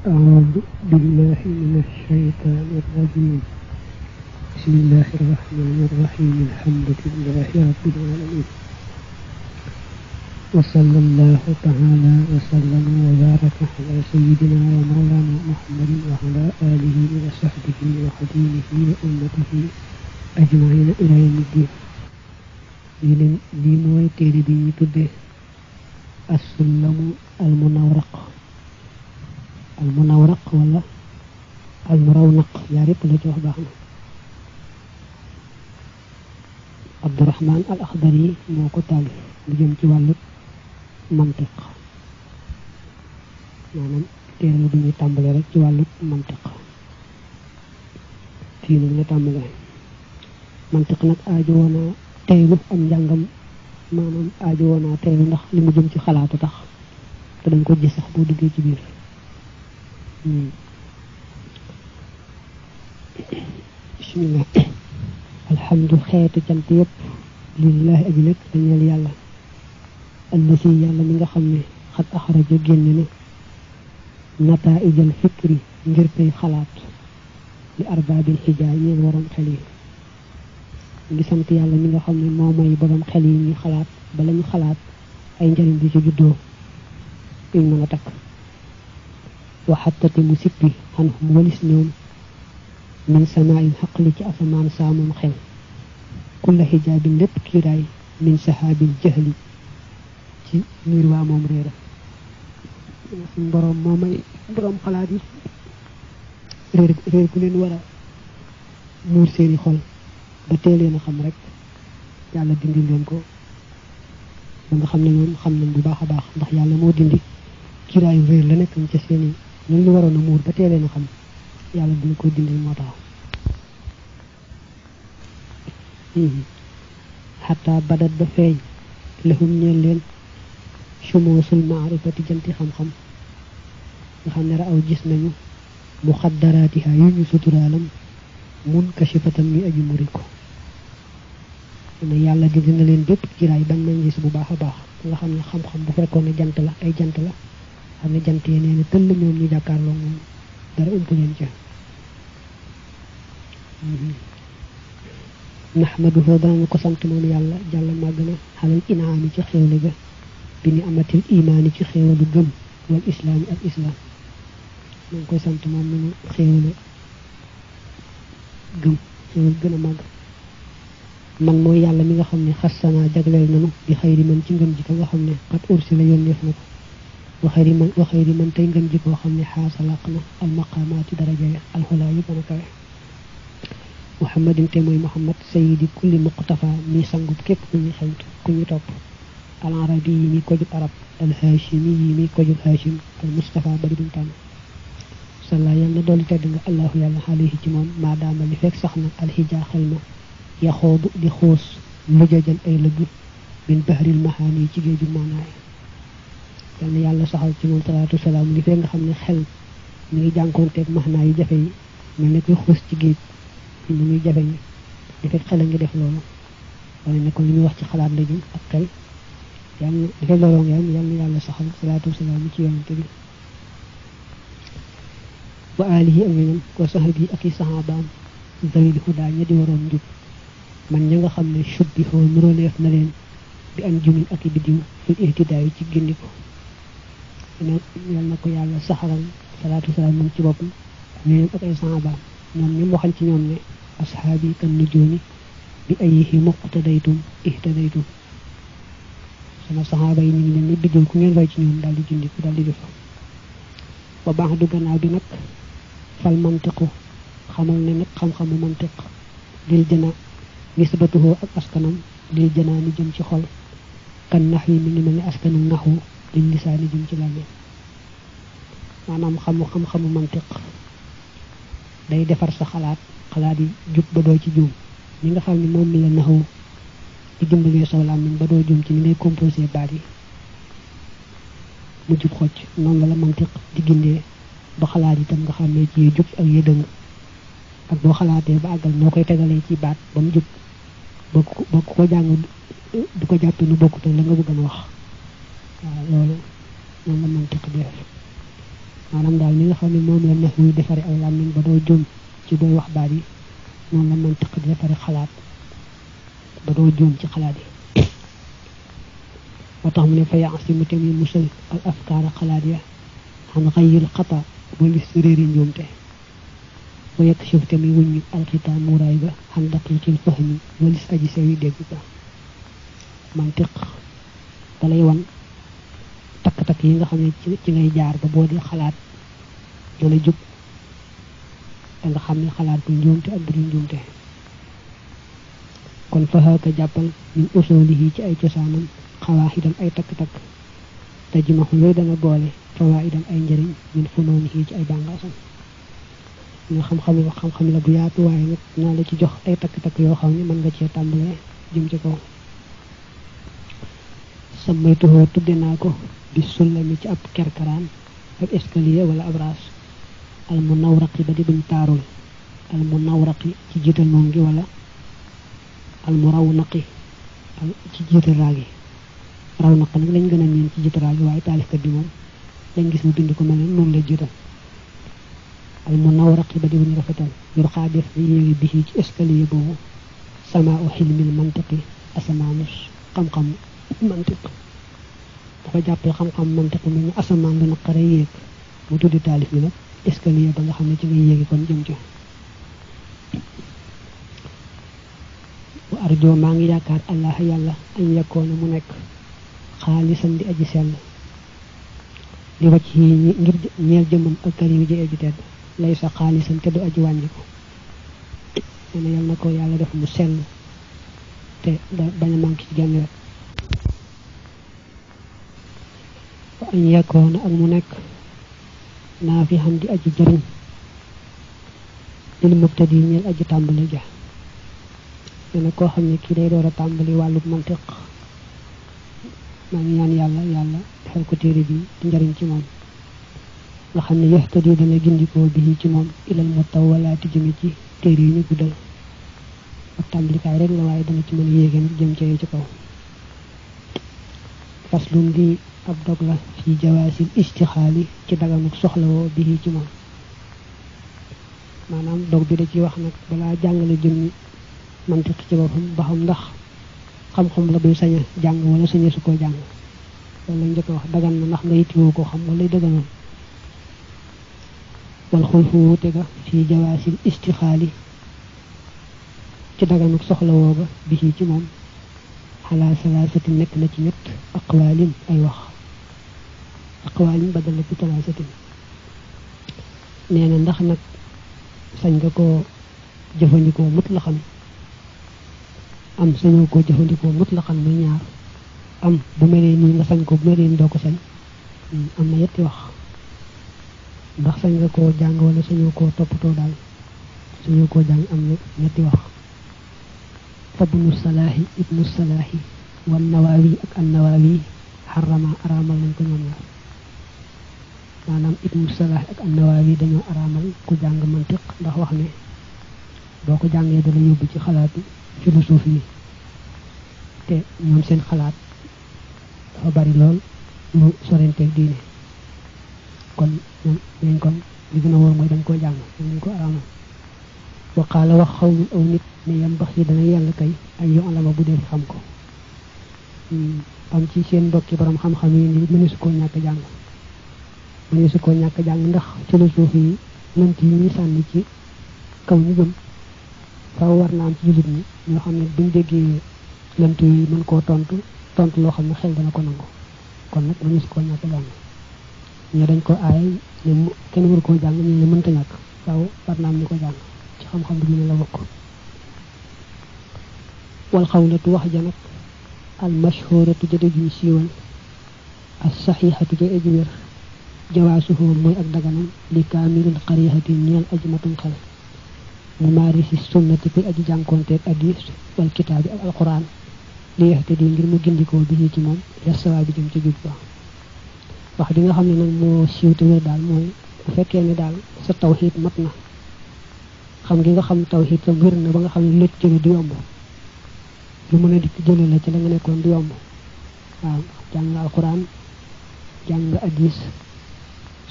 أعوذ بالله من الشيطان الرجيم. بسم الله الرحمن الرحيم. الحمد لله رب العالمين، وصلى الله تعالى وسلم وبارك على سيدنا ومولانا محمد وعلى آله وصحبه وخديمه وأمته أجمعين إلى يوم الدين. لي موي تيري بي ني تودé السلم المنورق ولا المرونق يا ريب لا jox baxna. Abdurrahman al Akhdari moko talif lu jëm ci walu mantiq, manam téere bi ñu tambalé rek ci walu mantiq. fi ñu la tambalé mantiq nak aajo wona taylu am jangam, manam aajo wona taylu ndax limu jëm ci xalaatu tax te dañ ko gis sax bo duggé ci biir. Bismillah. Alhamdu xeetu cant yépp lillahi aji nekk dañeel yàlla allasi yàlla mi nga xam ne xat axraja génne na nataijal fikri ngir tey xalaat li arbaabil xijaay ñeen waroom xel yi. ngi sant yàlla mi nga xam ne moo may borom xel yi ñu xalaat ba lañu xalaat ay njariñ di ci juddoo yuñ mën a takk. waxattati mu sippi xanhum walis ñoom min samaayin xaqli ci asamaan saamum xel kulla xijaabin lépp kiiraay min sahaabil jahli ci niir waa moom réera. suñ boroom moo may boroom xalaat yi réer ku leen war a muur seeni xol ba teeleen a xam rek yàlla dindi leen ko ba nga xam ne ñoom xam nañ bu baax a baax ndax yàlla moo dindi kiiraayu réer la nekk ca seeni ñun ñu waroon a muur ba teeleen a xam yàlla dina ko dindi moo tax. xataa badat ba feeñ lahum ñeel leen sumoosul maarifati janti xam-xam nga xam ne raaw gis nañu muxaddaraatiha yu ñu suturaalam mun kashifatam mi aju muri ko ne yàlla dindi na leen bépp kiraay bañ nañ gis bu baax a baax nga xam ne xam-xam bu fekkoon ne jant la ay jant la xam ne jant yi nee na tëll ñoom ñu jàkkaarloo moom dara ump leen ca. nahmaduhu danañu ko sant moom yàlla jàlla màgg na xalal inaami ci xéewle ga bi ni amatil imaani ci xéewalu gëm wal islaami ak islam. ñu ngi koy sant moom mi ñu xéewale gëm xéewal gën a màgg. man mooy yàlla mi nga xam ne xassanaa jagleel nanu bi xayri man ci ngën ji ka nga xam ne xat ursi la yónneef na ko wa xayri man tey ngën ji koo xam ne xaasalaq na almaqaamaati daraja ya alxulaa yi gën a kawe. muhammadin te mooy muhammad sayidi kulli muqtafa mi sangub képp ku ñu xeñtu ku ñu topp al arabi yi mi ko jub arab al hashimi yi mi ko jub hashim al mustafa bari duñ tànn. salla yàlla na dolli tedd nga allahu yàlla alayhi ci moom maadaama li fekk sax na alxija xel ma yaxoodu di xuus lujajal ay lëgg min bahril mahaani ci géeju maanaay. yàlla yàlla saxal ci moom salaatu salaam li fekk nga xam ne xel mi ngi jànkoonteeg maanaa yu jafe yi mel ne koy xuus ci géej ni muy jafe ñi di fekk xel a ngi def loolu wane ne ko li muy wax ci xalaat la jëm ak xel yàlla di fekk looloo nga yàlla na yàlla saxal salaatu wasalaam ci yonante bi wa alihi ak ñoom wa sahabi ak i sahabaam zawil huda ña di waroon njub man ña nga xam ne subbi foo nuróoleef na leen bi am jumin ak i biddiw fil ihtidaay ci gindiku yàlla na ko yàlla saxalal salaatu wasalaam moom ci boppam ñoom ak ay sahabaam ñoom ñi waxal ci ñoom ne ashaabi kan nujuumi bi ayyihi muqtadaytum ihtadaytum sama saxaaba yi ñu ngi leen ni biddiw ku ngeen roy ci ñoom daal di jundiku daal di def. wa baax du gannaaw bi nag fal mantiqu xamal ne nag xam-xamu mantiq lil jana nisbatuhu ak askanam lil jana ni jëm ci xol kan nax yi mi ngi mel ni askanam naxu lil lisaani jëm ci làmmiñ. maanaam xam-xamu mantiq day defar sa xalaat yi jub ba doo ci juum ñi nga xam ne moom mi la naxu di dimbalee saw làmmiñ ba doo juum ci ni ngay composé baat yi mu jub xocc noonu la mantiq di gindee ba xalaat itam nga xam ne ci jub ak yi dëng ak boo xalaatee ba àggal noo koy tegalee ci baat ba mu jub ba ko jàng du ko jàppe nu bokkute la nga bëgg a wax waaw loolu noonu la mantiq di def. maanaam daal ni nga xam ne moom la nax wuy defare aw làmmiñ ba doo juum ci booy wax baat yi noonu la mantiq di defare xalaat ba doo juum ci xalaat yi moo tax mu ne fa yaasimu te muy musal al afkaara xalaat ya xam xayil xata walis réeri njuumte wa yakshif te muy wuññi alxitaa muuraay ba xam daqiqil fahmi walis aji sewi dégg ba mantiq dalay wan takk-takk yi nga xam ne ci ngay jaar ba boo di xalaat dana jub da nga xam ne xalaat bu njuumte ak bu njuumte kon fahaaka jàppal min usulihi ci ay cosaanam xawaaxidam ay takk-takk te jimaxu yooyu dana boole fawaidam ay njëriñ min funoonihi ci ay bàngaasam ñu xam-xam la bu yaatu waaye nag naa la ci jox ay takk-takk yoo xam ne mën nga cee tàmbalee jëm ci kaw sammaytuhoo tudde naa ko bi sullami ci ab kerkaraan ab escalier wala ab raas al munawraqi ba di buñ taarul al munawraqi ci jiital noon gi wala al murawnaqi ci jiital raagi rawnaq nag lañ gën a miin ci jiital raagi waaye taalifkat bi moom lañ gis mu bind ko mel ne noonu la jiital al munawraqi ba di buñ rafetal yor xaa def yéegi bi ci escalier boobu sama u xilmil mantiqi asamaanus xam-xam mantiq dafa jàppee xam-xam mantiq mel ni asamaan la naqare yéeg mu tuddi taalif bi nag escalier ba nga xam ne ci ngay yéegi kon jëm ci wa arjo maa ngi yaakaar allah yàlla añ yakkoona mu nekk xaalisan di aji sell li wacc yi ngir ñeel jëmam ak karim ji aji tedd lay sa xaalisan te du aji wàññi ko nee na yàlla na ko yàlla def mu sell te bañ a manqué ci genn wet wa añ yakkoona ak mu nekk naa fi xam di aji jëriñ lil mubtadi ñeel aji tàmbali ja nee na koo xam ne kii day door a tàmbali wàllub mantiq maa ngi ñaan yàlla defal ko téere bi di njëriñ ci moom nga xam ne yahtadi dana gindikoo bi ci moom ilal mutawalaati jëme ci téere yi ñu guddal ak tàmbalikaay rek la waaye dana ci mën a yéege nag jëm ci kaw faslum di ab dog la fi jawaasil istixaali ci daganuk soxlawoo bi ci moom maanaam dog bi da ci wax nag balaa jàngale jëmmi mantiq ci boppam ba xam ndax xam-xam la buy sañ a jàng wala sañe su ko jàng loolu lañ njëkk a wax dagan na ndax nga yittiwoo ko xam wala dëganoon wal xulfu wuute ga fii jawaasil istixaali ci daganuk soxlawoo ga bi ci moom xalaa salaasatin nekk na ci ñett aqwaalin ay wax aqwaalin badal bi talaasatin nee na ndax nag sañ nga koo jëfandikoo mut la xam am sañoo koo jëfandikoo mut la xam muy ñaar am bu melee nii nga sañ ko bu melee nii doo ko sañ am na yetti wax ndax sañ nga koo jàng wala sañoo koo toppatoo daal sañoo koo jàng am na ñetti wax fabnu salaahi ibnu salaahi wan nawaawi ak an nawaawi xarama araamal nañ ko ñoom ñaar maanaam ibnu salaahi ak an nawaawi dañoo araamal ku jàng mantiq ndax wax ne boo ko jàngee dala yóbbu ci xalaatu philosophie yi te ñoom seen xalaat dafa bari lool lu sorenteeg diine kon ñoom nañ kon li gën a wóor mooy dañ koo jàng dañ ko araamal waqaala wax xawmu aw nit ne yam bax yi dana yàlla kay ay yu alama bu dee xam ko am ci seen mbokki borom xam-xam yi ni mëneesu koo ñàkk jàng mëneesu koo ñàkk jàng ndax philosophie yi lënt yi ñuy sànni ci kaw ñu gëm faaw war na am ci jullit ñi ñoo xam ne buñ déggee lënt yi mën koo tontu loo xam ne xel dana ko nangu kon nag mëneesu koo ñàkk jàng ñoo dañ ko aay ne kenn waru koo jàng ñu ne mënta ñàkk faaw war na am ñu ko jàng ci xam-xam bi ñu la bokk wal xawlatu wax ja nag al mashhuratu jëde juñ siiwal as saxiixatu ja aji wér jawaasuhu mooy ak daganam li kaamilil xarixati ñeel aji matum xel mu maarisi sunnati kuy aji jànkoonteeg addis wal kitaabi ak alquran li yahtadi ngir mu gindikoo bi ci moom ya sawaa bi jëm ci jub ba wax di nga xam ne nag moo siiw te wér daal mooy bu fekkee ne daal sa tawxiid mat na xam ngi nga xam tawxiid sa wér na ba nga xam ne lépp jële du yomb lu mën a dikk jële la ci la nga nekkoon du yomb waaw jàng nga alquran jàng nga addis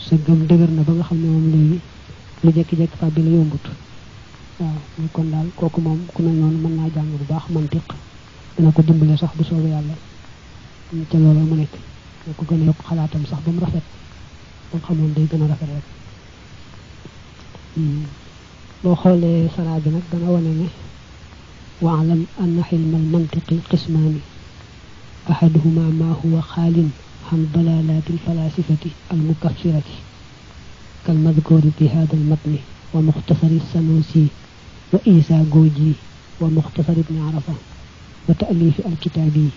sa gëm dëgër na ba nga xam ne moom léegi lu jekki-jekki fa bi la yombut waaw ñu kon daal kooku moom ku mel noonu mën naa jàng bu baax mantiq dina ko dimbale sax bu soobee yàlla ca loolu mu nekk moo ko gën a yokk xalaatam sax ba mu rafet ba nga xamoon day gën a rafet rek boo xoolee saraa bi nag dana wane ne waalam anna xilma al mantiqi qismaani ahaduhuma ma huwa xaalin عن ضلالات الفلاسفة المكفرة كالمذكور في هذا المتن ومختصر السنوسي وإيسا جوجي ومختصر ابن عرفة وتأليف الكتابي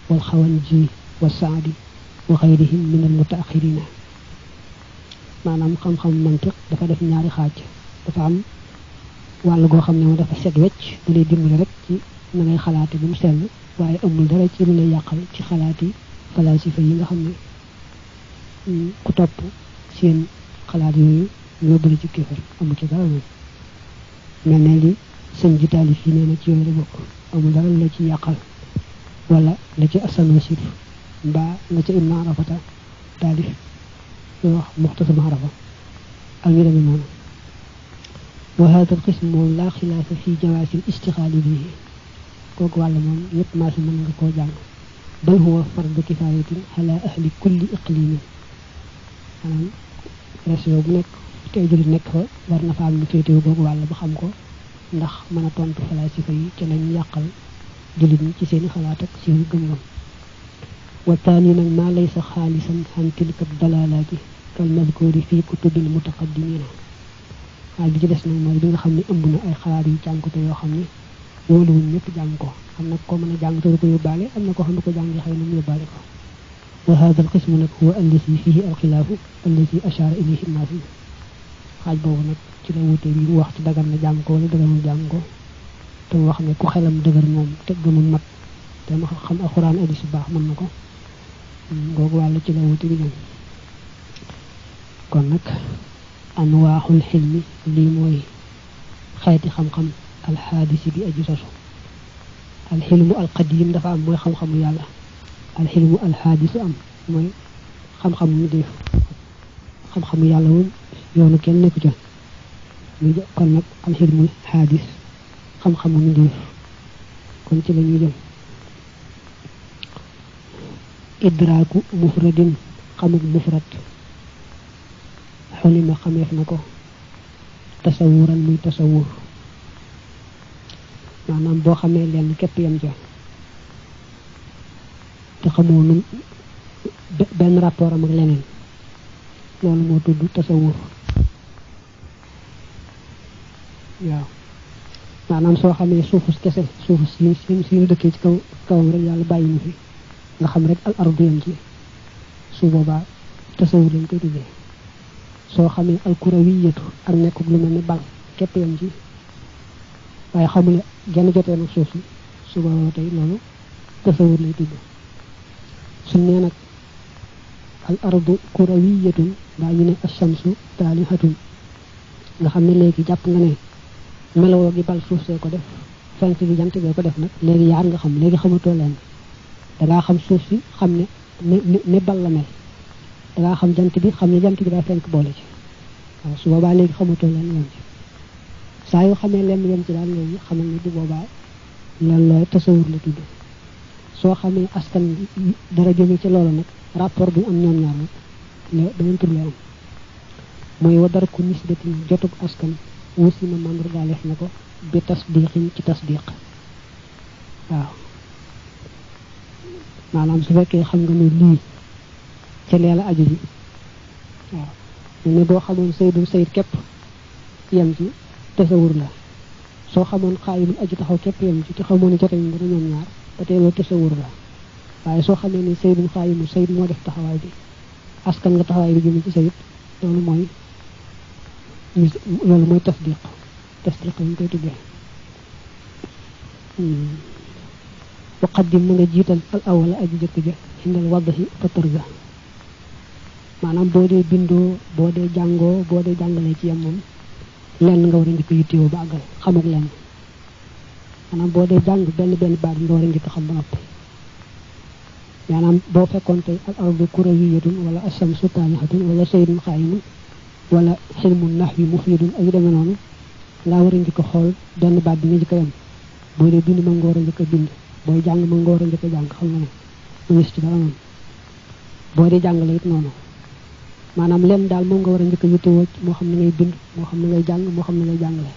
والخوانجي والسعدي وغيرهم من المتأخرين maanaam xam-xam mantiq dafa def ñaari xaaj dafa am wàll goo xam ne moo dafa set wecc da lay dimbali rek ci na ngay xalaate bu mu sell waaye amul dara ci lu lay yàqal ci xalaat yi falasifa yi nga xam ne ku topp seen xalaat yooyu ñoo bëri ci kéefar amul ci dara moom mel ne li sëñ ji taalif yi nee na ci yooyu la bokk amul dara la ci yàqal wala la ci asanasir mbaa la ci ibn arafata taalif yoo wax muxtasar arafa ak yu demee noonu wa hada al qism moom laa xilaafa fi jawaasi al istixaali bihi kooku wàll moom yépp maa si mën nga koo jàng bal huwa fardu kifayatin ala ahli kulli iqlimin maanaam région bu nekk te julit nekk fa war na fa am ñu féetewu googu wàll ba xam ko ndax mën a tontu falasifa yi ci lañ yàqal julit ñi ci seeni xalaat ak seeni gëm-gëm wa taani nag maa laysa xaalisan xan tilka dalalaati kal mazkuri fi kutubil mutaqaddimina xaal bi ci des nag mooy bi nga xam ne ëmb na ay xalaat yu jàngute yoo xam ne wóoluwuñ ñëpp jàng ko am na ko mën a jàng te du ko yóbbaale am na ko xam ne ko jàng xëy na mu yóbbaale ko wa hada al qismu nag huwa allati fihi al xilaafu allati ashara ilayhi nnaasi xaaj boobu nag ci la wutee bi mu wax ci dagan na jàng ko wala daganul jàng ko te mu wax ne ku xelam dëgër moom te gëmul mat te ma xam alxuraan hadis bu baax mën na ko googu wàll ci la wute bi ñoom kon nag anwaaxul xilmi lii mooy xeeti xam-xam alxaadisi bi aju sosu alxilmu alqadim dafa am mooy xam-xamu yàlla alxilmu alxaadisu am mooy xam-xamu ñu def xam-xamu yàlla moom yoonu kenn nekku ca ñu kon nag alxilmul xaadis xam-xamu ñu def kon ci la ñuy jëm idraaku mufradin xamuk mufrad xulima xameef na ko tasawuran muy tasawur maanaam boo xamee lenn képp yam ca te xamoo nu benn rapport am ak leneen loolu moo tudd tasawur waaw maanaam soo xamee suufus kese suufus si ñu dëkkee ci kawam rek yàlla bàyyi na fi nga xam rek al ardu yam ci su boobaa tasawur lañ koy tuddee soo xamee al kurawiyatu ak nekkul lu mel ni bal képp yam ci waaye xamule genn jotee nag suuf si su boobaa tey loolu tasawur lay tudd suñ nee nag al ardu kurawiyatun daa ñu ne ashamsu taalihatun nga xam ne léegi jàpp nga ne melowoo gi bal suuf see ko def fenk gi jant bee ko def nag léegi yaar nga xam léegi xamatoo leen dangaa xam suuf si xam ne bal la mel dangaa xam jant bi xam ne jant bi daa fenk boole ci waaw su boobaa léegi xamatoo leen yem ci saa yoo xamee lenn yem ci daal léegi xamal ne bu boobaa loolu looy tasawur la tudd soo xamee askan dara jóge ci loolu nag rapport bi am ñoom ñaar nag la beneen tur lay am mooy wa dar ku nisbatin jotug askan wusima mandargaaleef na ko bi tasdiqin ci tasdiq waaw maanaam su fekkee xam nga ne lii ca leela aju ji waaw ne boo xamoon saydul sayid képp yem ci tasawur la soo xamoon xaayimul aju taxaw képp yem ci te xamoon ne joteñ dana ñoom ñaar ba tey loolu tasawur la waaye soo xamee ne saydul xaayimul sayid moo def taxawaay bi askan nga taxawaay bi jëme ci sayid loolu mooy tasdiq lañ koy tuddee waqaddim na nga jiital al awala aji jëkk ja indal waddahi fatar ga maanaam boo dee bindoo boo dee jàngoo boo dee jàngalee ci yam moom lenn nga war a njëkk yittewoo ba àggal xamuk lenn maanaam boo dee jàng benn baat nga war a njëkk xam ba noppi maanaam boo fekkoon tey al ardu kurawiyatun wala asamsu taamihatun wala saydun xaayimun wala xilmun nahwi mufidun ak yu demee noonu laa war a njëkk a xool benn baat bi nga njëkk a yem boo dee bind mën nga war a njëkk a bind booy jàng mën nga war a njëkk a jàng xam nga ne mu gis ci dara noonu boo dee jàngale it noonu maanaam lenn daal moom nga war a njëkk a yittewoo moo xam ne ngay bind moo xam ne ngay jàng moo xam ne ngay jàngale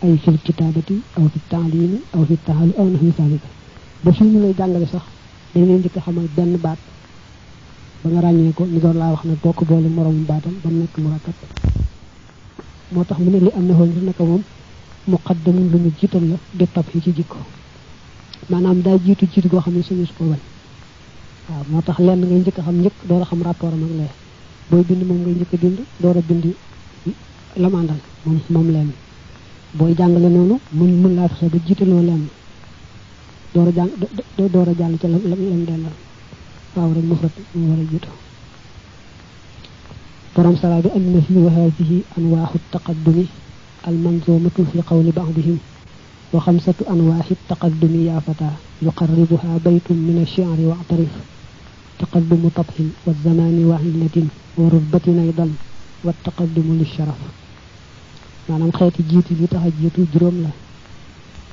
ay fil kitaabati aw fi taalimi aw fi taali aw nahwi zalika ba fii ñu lay jàngale sax dañ leen njëkk a xamal benn baat ba nga ràññee ko ñu door laa wax nag bokk boole moroomum baatam ba mu nekk mu rakkat moo tax mu ne li am na xool ngir naka moom muqaddamun lu ñu jiital la di tab yi ci jikko maanaam daa jiitu jiitu goo xam ne suñu su ko bañ waaw moo tax lenn ngay njëkk a xam njëkk door a xam rapport am ak lee booy bind moom ngay njëkk a bind door a bind lamandal moom lenn booy jàngale noonu mun laa fexe ba jiitaloo lenn door a jàng door a jàll ca lam dellal waaw rek mufrad mu war a jiitu borom sala bi andi na fi wa hadihi anwaaxu taqaddumi almanzumatu fi qawli ba'dihim wa xamsatu anwaaxi taqaddumi yaa fata yuqarribuha baytun min ash-shi'ri wa'tarif taqaddumu tabhin wa zamani wa illatin wa rutbatin aydan wa taqaddumu lisharaf maanaam xeeti jiitu yi tax a jiitu juróom la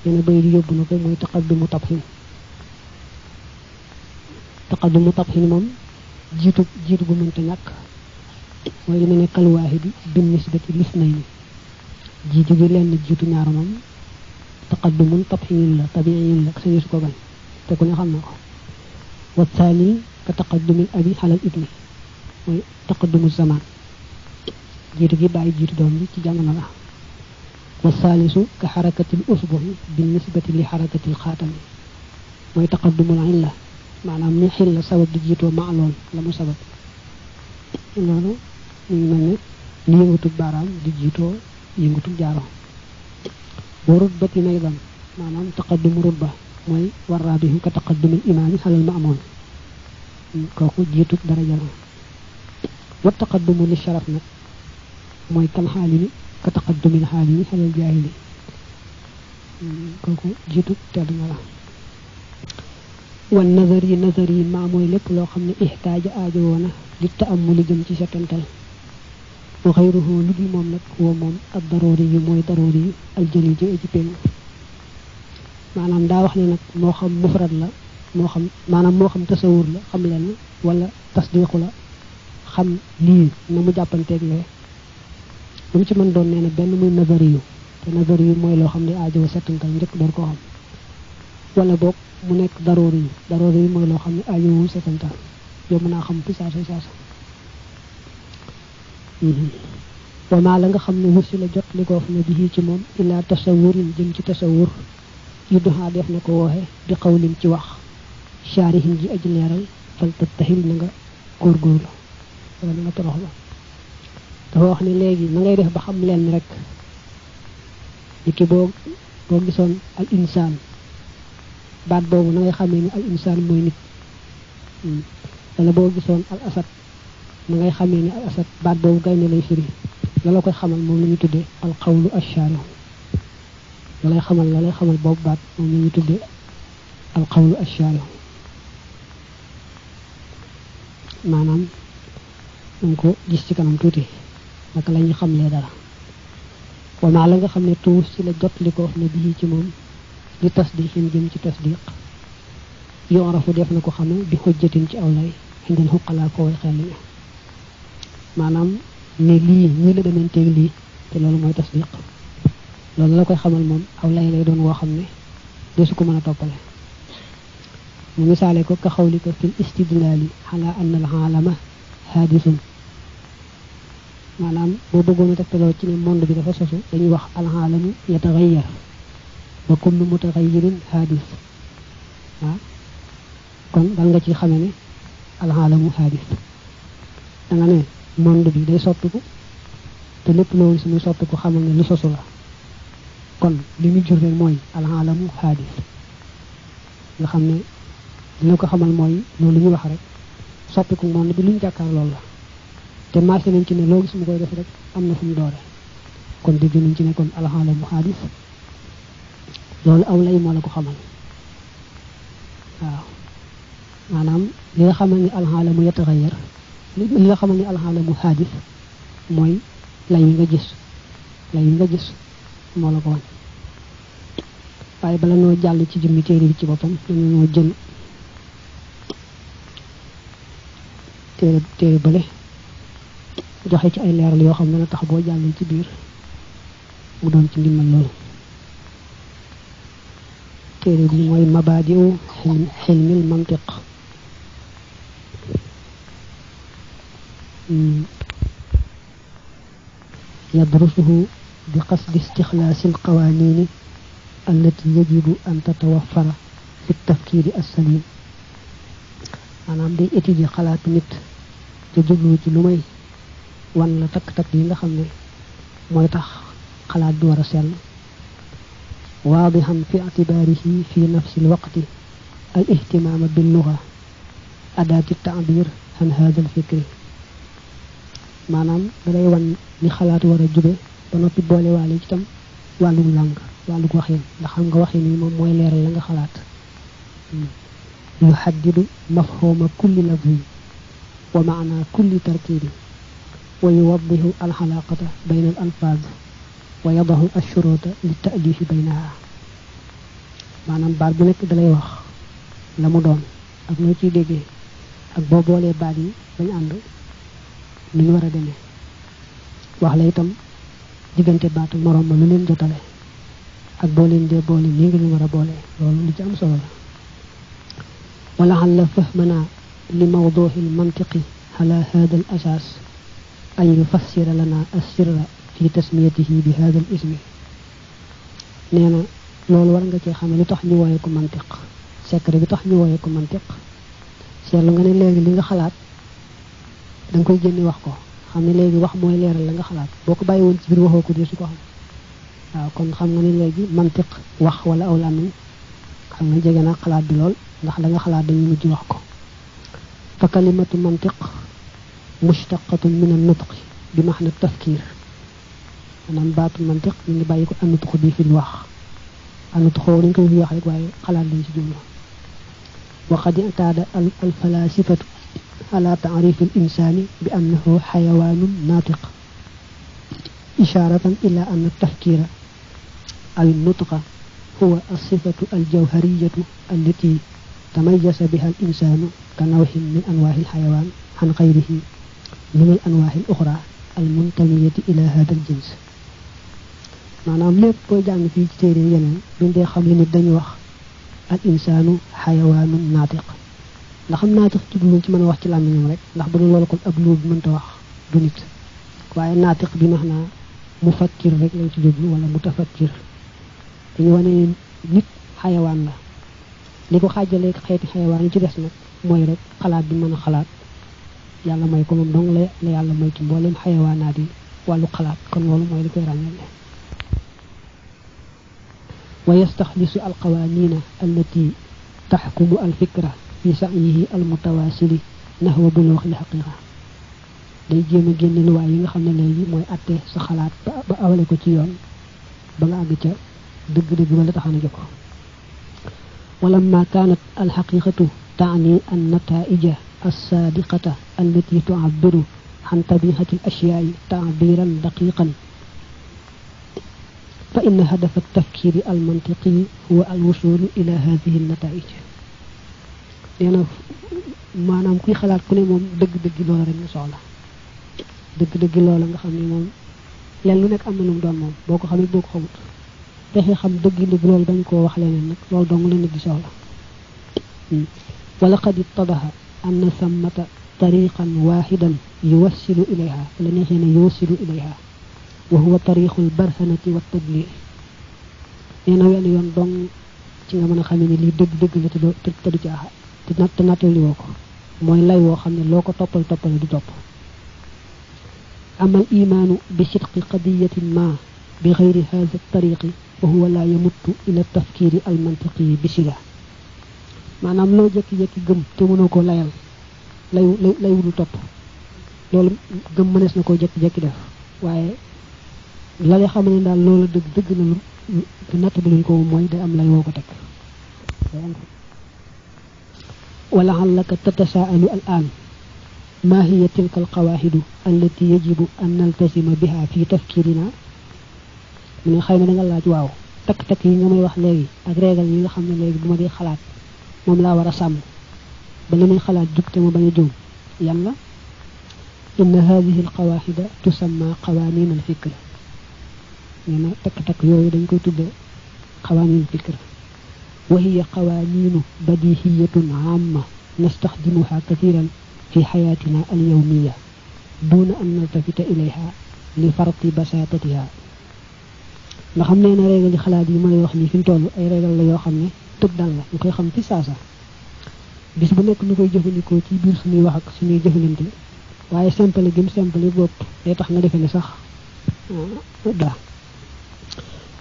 yéen a bay di yóbbu na ko mooy taqaddumu tabhin taqaddumu tabhin moom jiitu gu mënta ñàkk mooy li mu ne kal waahidi bin nisbati lisnayni jiitu gi lenn jiitu ñaar moom taqaddumun tabhin la tabi'in la sañu su ko bañ te ku ne xam na ko wa thani ka taqaddumil abi xalal ibni mooy taqaddumu zaman jiitu gi bàyyi jiitu doom bi ci jamono la wa thalisu ka xarakatil usbuhi bin nisbati li xarakatil xaatami mooy taqaddumul illa maanaam ni xil la sabab di jiitoo ma lool la mu sabab loolu ñu ngi mel ne li yëngatug baaraam di jiitoo yëngatug jaaro wa rutbati aydan maanaam taqaddumu rutba mooy warraabihu ka taqaddumil imaami xalal ma'muum kooku jiitug daraja la wa taqaddumu li sharaf nag mooy kan xaalimi ka taqaddumil xaalimi xalal jaahili kooku jiitug tedd nga la wan nazar yi maa mooy lépp loo xam ne ixtaaja aajo woona li ta'ammuli jëm ci setantal wa xayruhu lu dul moom nag woo moom ak daroori yi mooy daroori yi aljëli ji ci péng maanaam daa wax ne nag moo xam mufrad la moo xam tasawur la xam leen wala tasdiqu la xam lii na mu jàppanteeg lee lu mu ci mën doon nee na benn muy nazari yu te nazari yu mooy loo xam ne aajo setantal njëkk door koo xam wala boog mu nekk daroori yi mooy loo xam ne aajowul setantal yow mën naa xam fi saasa wamaa la nga xam ne wursi la jot li koof na bi ci moom illaa tasawurin jëm ci tasawur yudduhaa def na ko wooxe bi xawlin ci wax shaarihin ji aji leeral fal tattahil na nga góorgóorlu wala na nga toroxlu dafa wax ne léegi na ngay def ba xam leen rek ni ki boo gisoon al insaan baat boobu na ngay xamee ni al insaan mooy nit wala boo gisoon al asad na ngay xamee ni al asad baat boobu gaynde lay firi la la koy xamal moom la ñu tuddee al qawlu ash-shaari la lay xamal boobu baat moom la ñu tuddee al qawlu ash-shaari maanaam dañ ko gis ci kanam tuuti naka la ñuy xamlee dara wamaa la nga xam ne tuus ci la jot li ko wax ne bii ci moom li tasdiqin jëm ci tasdiq yorafu def na ko xame bi xujjatin ci aw lay xindal xuqalaa ko way xel ni maanaam ne lii ñii la demanteeg lii te loolu mooy tasdiq loolu la koy xamal moom aw lay lay doon woo xam ne desu ko mën a toppale mu misaale ko ka xawlika fil istidlaali ala anna al aalama haadisun maanaam boo bëggoon a tegtaloo ci ne monde bi dafa sosu dañuy wax al aalamu yataxayyar wa kullu mutaxayyirin haadis waaw kon dal nga ci xame ne al aalamu haadis da nga ne monde bi day soppiku te lépp loolu si muy soppiku xamal ne lu sosu la kon li muy jur rek mooy al aalamu haadis nga xam ne dina ko xamal mooy loolu ñu wax rek soppiku monde bi luñ jàkkaar loolu la te marché nañ ci ne loolu su ma koy def rek am na fu mu doore kon dégg nañ ci ne kon al aalamu haadis loolu aw lay moo la ko xamal waaw maanaam li nga xamal ni alxaalamu yataxayyar li nga xamal ni alxaalamu xaadis mooy lay yi nga gis moo la ko wan waaye bala noo jàll ci jëmmi téere bi ci boppam dañu noo jël téere bële joxe ci ay leeral yoo xam ne na tax boo jàllee ci biir mu doon ci ndimbal loolu téere bi mooy mabaadi'u xilmil mantiq يدرسه بقصد استخلاص القوانين التي يجب أن تتوفر في التفكير السليم maanaam day étudier xalaatu nit te jublu ci lu may wan la takk-takk yi nga xam ne mooy tax xalaat bi war a sell واضحا في اعتباره في نفس الوقت الاهتمام باللغة أداة التعبير عن هذا الفكر maanaam dalay wan ni xalaat war a jube ba noppi boole waale ci tam wàllum làng wàllum waxin ndax xam nga waxin yi moom mooy leeral la nga xalaat yuhaddidu mafhuma kulli lafzi wa maana kulli tarkibi wa yuwaddihu alxalaqata bayna al alfaz wa yadahu ashuruta li ta'lifi baynaha maanaam baat bu nekk dalay wax la mu doon ak noo ciy déggee ak boo boolee baat yi bañ ànd ni ñu war a demee wax la itam diggante baatu morom ma lu leen jotale ak boo leen dee boole nii nga ñu war a boole loolu li ci am solo la wala alla fahmana li mawduhi al mantiqi ala hada al asas an yufassira lana as-sirra fi tasmiyatihi bi hada al ismi nee na loolu war nga cee xam lu tax ñu wooye ko mantiq secret bi tax ñu wooye ko mantiq seetlu nga ne léegi li nga xalaat da nga koy génne wax ko xam ne léegi wax mooy leeral la nga xalaat boo ko bàyyi woon ci biir waxoo ko di su ko xam waaw kon xam nga ne léegi mantiq wax wala aw làmmiñ xam nga jege naa xalaat bi lool ndax la nga xalaat dañuy mujj wax ko fa kalimatu mantiq mushtaqatun min an-nutq bi maxna tafkir maanaam baatu mantiq ñu ngi bàyyi ko an-nutq bi fi wax an-nutq dañ koy wax rek waaye xalaat lañ ci jublu wa qad i'tada al-falasifatu على تعريف الإنسان بأنه حيوان ناطق إشارة إلى أن التفكير أو النطق هو الصفة الجوهرية التي تميز بها الإنسان كنوع من أنواع الحيوان عن غيره من الأنواع الأخرى المنتمية إلى هذا الجنس maanaam lépp koy jàng fii ci téere yeneen buñ dee xam li nit dañu wax al insaanu xayawaanun naatiq ndax xam naatiq jublu ci mën a wax ci làmmiñam rek ndax bu dul loolu kon ab luub mënta wax du nit waaye naatiq bi max naa mufakkir rek lañ ci jublu wala mutafakkir dañu wane nit xayawaan la li ko xaajalee xeeti xayawaan yi ci des nag mooy rek xalaat bi mën a xalaat yàlla may ko moom dong la yàlla may ci mboolem xayawaanaat yi wàllu xalaat kon loolu mooy li koy ràññale wa yastaxlisu alqawaanina allati taxkumu alfikra fi sa'yihi almutawasili nahwa bulugh alhaqiqa day jéem a génne luwaay yi nga xam ne léegi mooy atte sa xalaat ba awale ko ci yoon ba nga àgg ca dëgg-dëgg ba la taxana jokko ولما كانت الحقيقة تعني النتائج الصادقة التي تعبر عن طبيعة الأشياء تعبيرا دقيقا فإن هدف التفكير المنطقي هو الوصول إلى هذه النتائج يعني maanaam kuy xalaat ku ne moom dëgg-dëgg loola rek nga soxla dëgg-dëgg loola nga xam ne moom leen lu nekk am na lu mu doon moom boo ko xamit boo ko xamut fexe xam dëgg-dëgg loolu bañ koo wax leneen nag loolu dong la nit di soxla wala qad ittadaha anna thammata tariqan wahidan yuwassilu ilayha la neexee ne yuwassilu ilayha wa huwa tariqul barhanati wa tadli nee na wenn yoon dong ci nga mën a xamee ne lii dëgg-dëgg la te du caaxa te nattali woo ko mooy lay woo xam ne loo ko toppal du topp amal imaanu bi sidqi qadiyatin ma bi xayri hada tariqi wa huwa la yamuttu ila tafkiri al mantiqi bi sila maanaam loo jekki-jekki gëm te mënoo ko layal lay wulu topp loolu gëm mënees na koo jekki-jekki def waaye la lay xam ne daal loolu dëgg na lu natt bi luñ ko mooy day am lay woo ko teg ولعلك تتساءل الآن ما هي تلك القواعد التي يجب أن نلتزم بها في تفكيرنا من خينا دا لاج واو tak tak yi nga may wax legi ak régal yi nga xamne legi buma di xalaat mom la wara sam ba limay xalaat jukte mo baña joom yalla inna hadhihi alqawaid tusamma qawanin alfikr ñena tak tak yoyu dañ koy tudde qawanin alfikr wa hiya qawanin badihiyatun amma nastakhdimuha kathiran في حياتنا اليومية دون أن نلتفت إليها لفرط بساطتها nga xam ne régal xalaat yi may wax ni fi tollu ay régal la yo xamne tuk dal la ngoy xam ci sasa bis bu nek ñu koy jëfëndiko ci biir suñuy wax ak suñuy jëfëlante waye simple gëm simple bop day tax nga defé ni sax da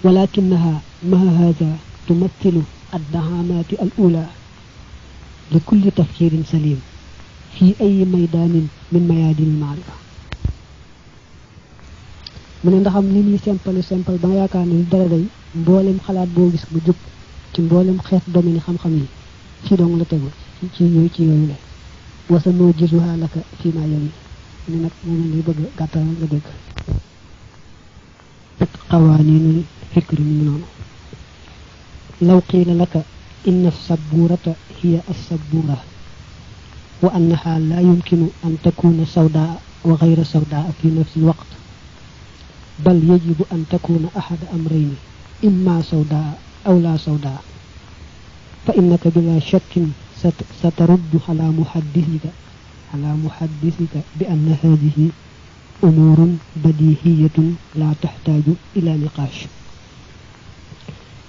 ولكنها ما هذا تمثل الدعامات الأولى لكل تفكير سليم في أي ميدان من ميادين المعرفة من ndaxam ni ni simple ba yaakaar ni dara day mbolem xalaat bo gis bu jup ci mbolem xeet domaine xam xam yi ci dong la teggu ci yoyu la wasa no jizuha laka fi ma yawi ni nak mo ngi bëgg gatal nga dégg qawanin fikr ni non law qila laka inna as-sabburata hiya as-sabbura وأنها لا يمكن أن تكون سوداء وغير سوداء في نفس الوقت بل يجب أن تكون أحد أمرين إما سوداء أو لا سوداء فإنك بلا شك سترد على محدثك بأن هذه أمور بديهية لا تحتاج إلى نقاش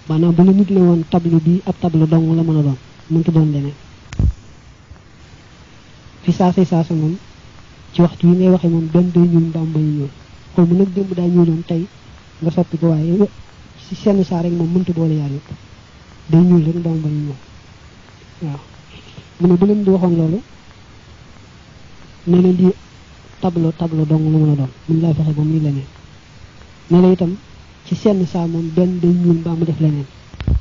maanaam bu nit la woon tableau bi ab tableau dong la mën a doon mënta doon leneen fi saasa moom ci waxtu yi ngay waxe moom benn day ñuul mbaam bañ ñuul xol mu nag démb daa ñuuloon tey nga soppi ko waaye ci seen saa rek moom mënta boole yaar yëpp day ñuul rek mbaam bañ ñuul waaw mu ne bu leen di waxoon loolu ne leen di tableau dong la mën a doon mun laa fexe ba muy leneen ne la itam ci seen saa moom benn day ñuul mbaam mu def leneen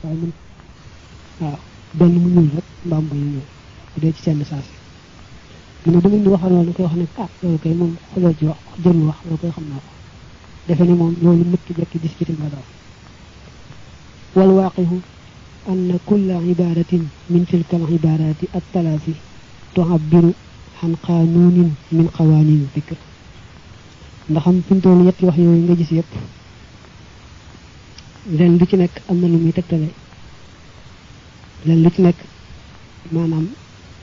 waaye mun waaw benn mu ñuul rek mbaam bañ ñuul bu dee ci seen saa si mu ne bu ngeen di waxal loolu koy wax ne loolu kay moom xoloo ci wax jël wax loolu koy xam naa ko defe ne moom loolu mëkki jekki discuter nga daw wal waqihu anna kulla ibadatin min tilka al ibadati at thalathi tu'abbiru an qanunin min qawanin fikr ndax am fi tollu yetti wax yooyu nga gis yépp len lu ci nekk am na lu muy tegtale len lu ci nekk maanaam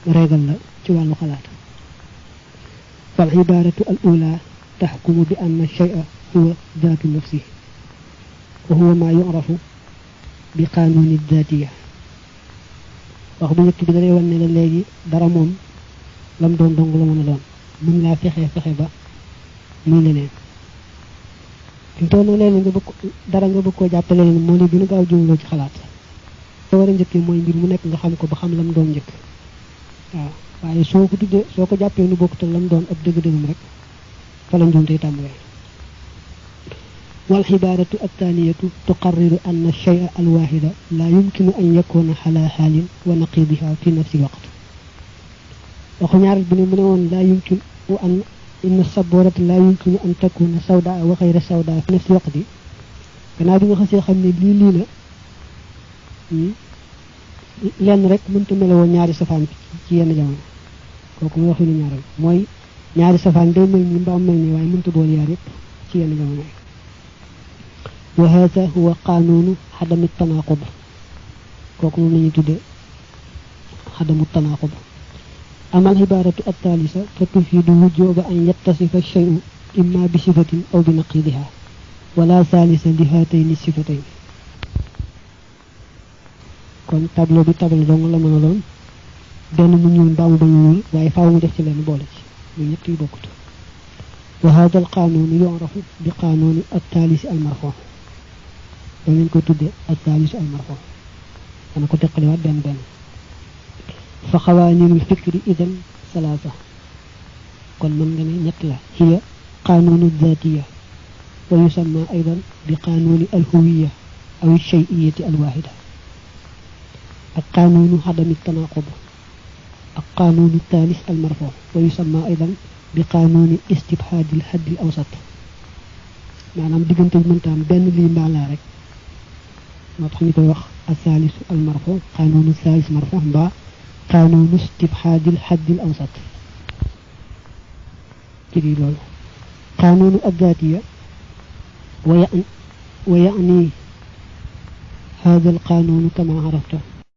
régal la ci wàllu xalaat فالعبارة الأولى تحكم بأن الشيء هو ذات نفسه وهو ما يعرف بقانون الذاتية وخبو يكي bi dalay wone la legi dara mom lam doon dong la mëna doon mën la fexé ba muy leneen fi tono leen nga bëgg dara nga bëgg ko jappalé leen mo li gëna gaaw jumlo ci xalaat so wara ñëkke moy mbir mu nekk nga xam ko ba xam lam doon ñëk waaw waye soko tuddé soko jappé nu bokku lam doon ab deug deugum rek fa la ñoom tay tambalé wal hibaratu at-thaniyatu tuqarriru anna ash-shay'a al-wahida la yumkinu an yakuna ala halin wa naqidiha fi nafsi al-waqt waxu ñaar bi mu ne won la yumkin wa an inna as-sabburata la yumkinu an takuna sawda wa ghayra sawda fi nafsi al-waqt gëna bi nga xasse xamni li la lenn rek mënta melawoo ñaari safaan ci yenn jamono kooku mu waxu ni ñaaral mooy ñaari safaan day mel ni mbaam mel ni waaye mënta boole yaar yépp ci yenn jamono wa hadha huwa qanunu hadam at-tanaqub kooku moom lañuy tudde hadam at-tanaqub amal hibaratu at-thalitha fatufidu wujuba an yattasifa ash-shay'u imma bi sifatin aw bi naqidiha wala thalitha li hatayni sifatayn kon tableau bi tableau dong la mëna doon benn mu ñuul mbaamu ba ñuul waaye faaw mu def ci leen boole ci ñu ñett yu bokkut wa hadha al-qanun yu'rafu bi qanun at-thalith al-marfu' dañ ko tuddé at-thalith al-marfu' dana ko tekkali wat ben ben fa qawanin al-fikr idan salasa kon man nga ne ñett la hiya qanun adh-dhatiyya wa yusamma aidan bi qanun al-huwiyya aw ash-shay'iyyah al-wahida القانون عدم التناقض القانون الثالث المرفوع ويسمى أيضا بقانون استبحاد الحد الأوسط maanaam diggante bi mënta am benn lii mbaa laa rek moo tax ñu koy wax الثالث المرفوع قانون الثالث مرفوع mbaa قانون استبحاد الحد الأوسط تجي لول قانون الذاتية ويعني هذا القانون كما عرفته